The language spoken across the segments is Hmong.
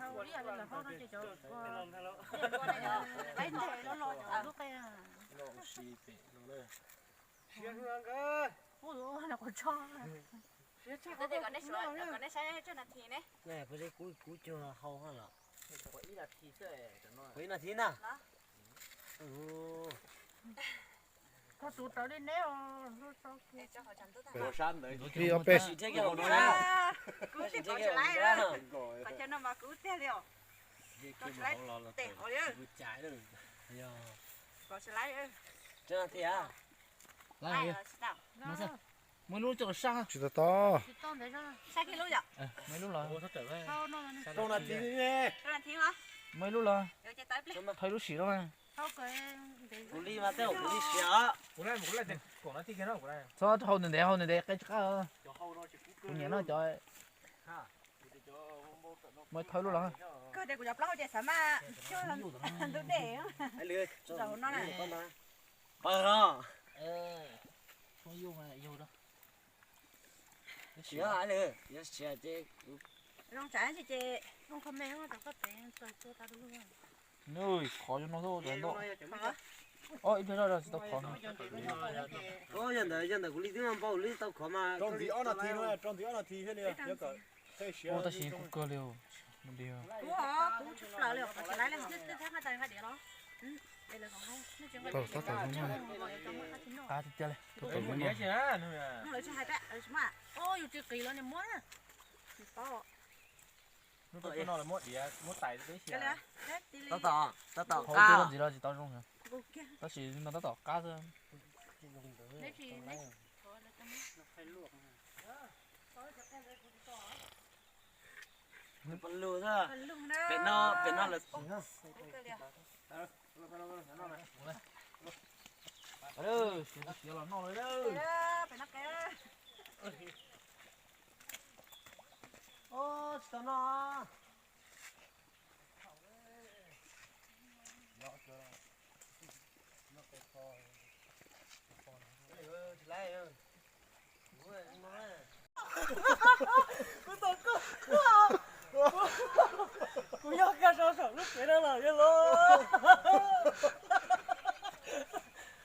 Lawv hau ib yam li lawv hau no ces cov qaib nteg los los cov lub qe. Ua no qhov tshoj. Kom nej saib tsawg nas this ne. Kuv cuag hau hab los. Ua ib nas this na. Koj tus raws li neb os. Li ob peb. Kuv tsis laib, kom chaw no mas kuv tiag li os. Kom tsis laib tes hauv li. Kom tsis laib. Muaj ib lub coj los saj. Tsis tau tau. Saj kiag lub yom. Muaj ib lub los. Rau nas this ne. Rau nas this los. Muaj ib lub los. Thawj lub sim lawm. Kuv li mas tej zaum kuv li siav os. Txhob hau ntev ntev, hau ntev ntev qe tsis qab. Kuv nyiam no cov. Muaj thawj lub los. Kawg tias kuv cov plaub hau ces xav mas cuag ntug dej. Zaum no na. Pawg os. Siav, yog siav ces zoo tsav ces zoo comment rau koj pem txog txhua tau lub. Nws qhov zoo no xwb. Ib pliag zoj tsis tau khov. Yog ntawd, yog ntawd kuv li twb npau li tau khov mas. Rau ntxiv ob nas this no, rau ntxiv ob nas this thiaj li. Tab sis kuv kawg li. Kuv, kuv tshaj plaws li, kuv tsis laib li. Tau tab tom zoo na. Qab tiag tiag li. Lawv tsis hais peb, lawv tsis muab. Yus tsis qis los nws muab. Tab tom, tab tom qab. Ntxiv los tsis tau zoo. Tab sis no tab tom qab xwb. Pem no, pem no lawm. Siav los noj lawm. Peb noj qe. Tsis tau noj. Kuv tau koj, kuv yog koj sau saum lub tsev no los yog los.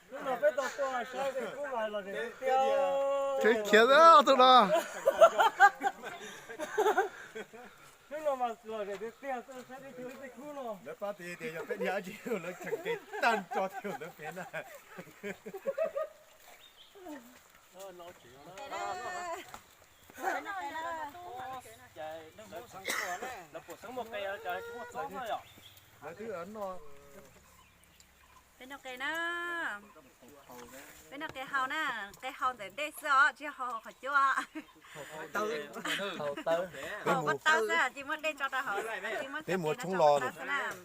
Hnub no peb tau tuaj saib tej kub mas lom zem tiag tiag. Khiav khiav tus no. Hnub no mas lom zem tiag tiag, saib tej kub no. Lawv pab tias yog peb dhia dab tsi lawv tseem nqis tag tso tiag lawv pem na. Lawv puas xeeb muaj qe, lawv tsis muaj txob no yom. Lawv twb noj. Peb noj qe na. Peb noj qe hau na, qe hau ntawm dej xwb os, tsis hau qhov cub. Hau tawb, hau tawb xwb, tsis muaj dej tso rau hauv. Peb mus tshoob los,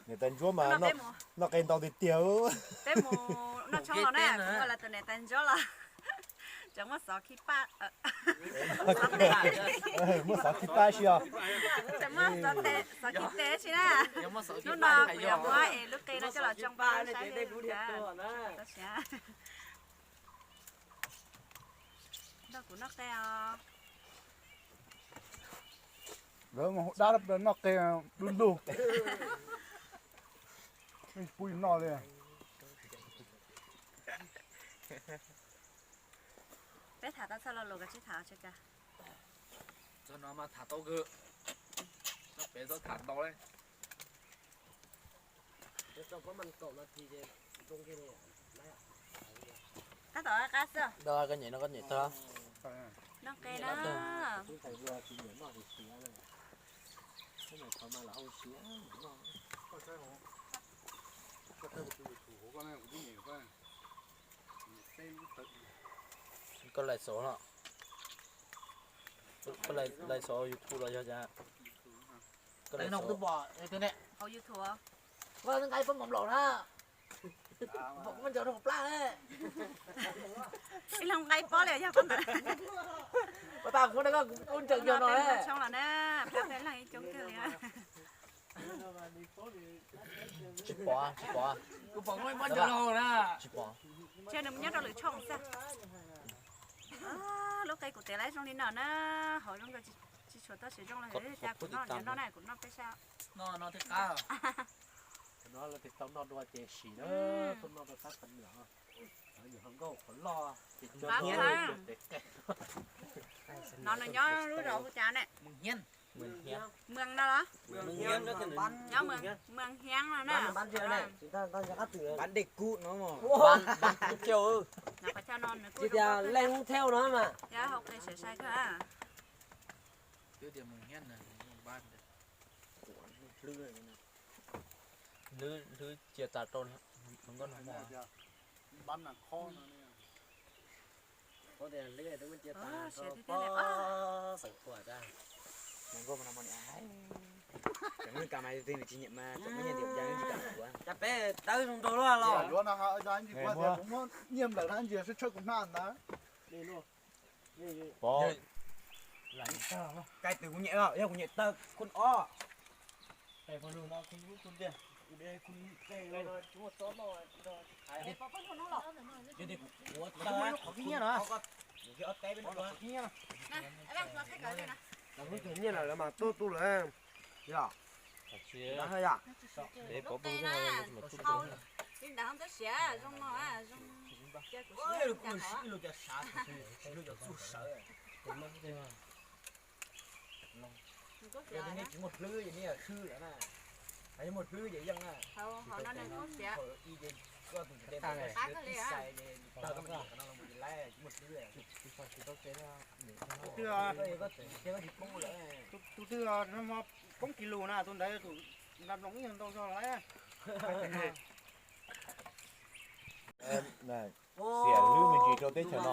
niam tais ntsuab mas noj qe ntau tiag tiag. Peb mus noj tshoob los na, kuv ua lawv tus niam tais ntsuab los tseem muab xov khib paj, muab xov khib paj si os. Tseem muab xov khib tes si na. Hnub no kuv yuav muab es lub qe no coj los tsoo pab saib. Nrog kuv noj qe os. Lawv mus hu dab noj qe du lug. Pub noj li. Peb tham tau txog lo lus koj tsis tham tsis kawg. Txog no mas tham tau kawg. No peb txhob tham ntau li. Tab tom qab xwb. Koj nyem no koj nyem tag. Noj qe na. Koj lais xov no, koj lais xov YouTube los yog cas? Koj lais xov hauv YouTube. Koj nqa ib pob mov nplaum na. Pom koj ncaws rau hauv plab ne. Ib leeg nqa ib pob li yog koj ntawd. Ua tas kuv nqa koj ntsaws yog no. Tshoob los na, plab peb leeg ib coob kawg li. Tsis pom, tsis pom. Kuv pom koj ib pob ncaws rau hauv na. Tsis pom. Ntshe nws nyob rau lwm tshooj xwb. Lub qe kuv tiav lawm zoo li no na, hauv zoo nkauj tsis tshua toj siab zoo los cas kuv noj, noj na kuv noj peb sab. Noj no thiaj qab. No lawv tias tau noj dua ces sim na, tuaj noj rau sab Tam Lwm, nws ho nkauj qhov loj ces cov tes qe. No nws nyob lub zos hu cas ne? Mws no los? Nyob Mws Hiab no na. Leej theu no mas. Yog hauv qe siav sai kawg. Twb tias Mws Hiab na. Hlwb cia tas rau nkauj no. Cas peb tawb zoo nraug luaj los. Nyiaj nplawm na ntsia sib tshawb kuv hnab ntawd. Pov. Kais tus kuv nyem, yog kuv nyem tawg khun ob. Nyiaj lawm mas tuaj tuaj lawm. Yog. Yog nej tsis muaj hlwb ces nej yog hlwb lawm na. Yog muaj hlwb ces yeej na. Tus twg poob kis lus na, tus ntawd tus nra mloog ib nyuag ntau zog lawm. Xiam hlwb me ntsis rau teb chaws no.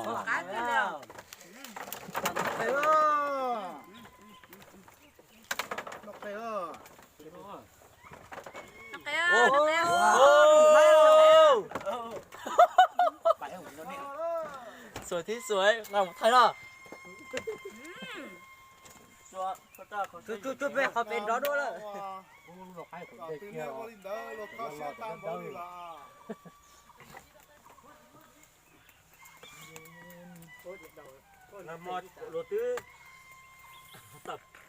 Noj qe. Noj qe. Thib xus, nqa mus thaij no. Tsuag pem qhov pem nrov dua lawm. Luag twb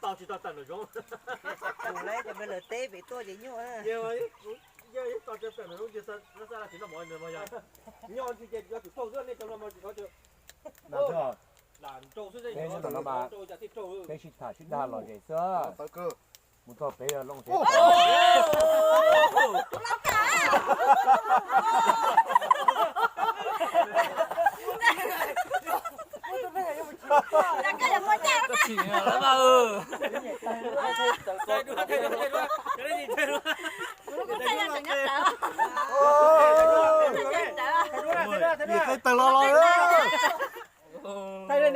tau tsis tau tawm nram zoov. Kuv lawv cov me lawv teb pem tuaj ces nyuaj. Yog tau tsis tawm nram zoov ces xav xav tsis noj mov nws mas yog nyob ntsis ces yuav tsum taug xwb nej cov no mas tsis tau lam nrau xwb, nrau cas thiaj raug. Peb sib tham sib dag los zem xwb. Mus txog pem yog loo tsev. Tawg los los. Thaij lub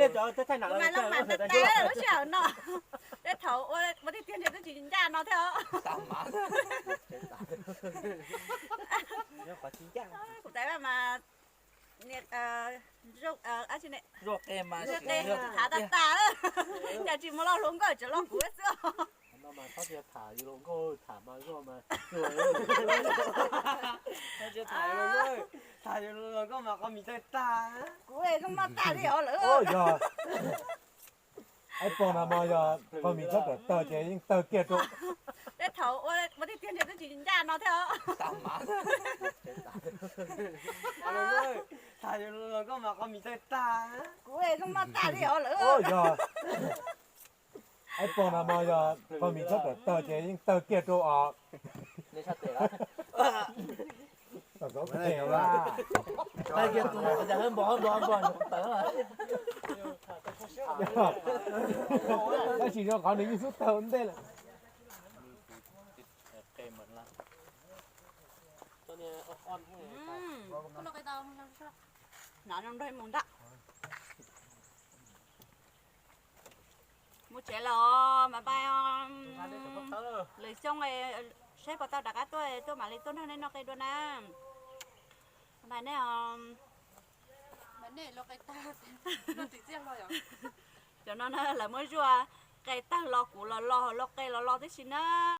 sij hawm no, tej thaum ua tiag tiag ntshe twb tsis ncaj no thiab os. Kuv tais mas, ua tsis ne, thav tag tag, cas tsis mus los hluas nkauj tseem los kuv xwb. Tham hluas nkauj mas qhov mis tawg tag. Kuv zoo noj tag li os lawm. Yog ib pog no mas yog qhov mis txhob tawm tawg ces yeej tawg kiag rau. Tej thaum ua tiag tiag ntshe twb tsis ncaj no thiab os. Tham hluas nkauj mas qhov mis tawg tag. Kuv zoo noj tag li os lawm. Yog ib pog no mas yog qhov mis txhob tawm tawg ces yeej tawg kiag rau os. Tab sis zoo qhov nws yeej xub tawg ua ntej lawm. Mus tsev los mas pais, lwm xyoo saib puas tau rov qab tuaj, tuaj mam li tuaj nrog nej noj qe dua na. Pais nej os. Cov no na lawv muab zuaj, qe tawg los kuv los los, lau qe los los tib si na.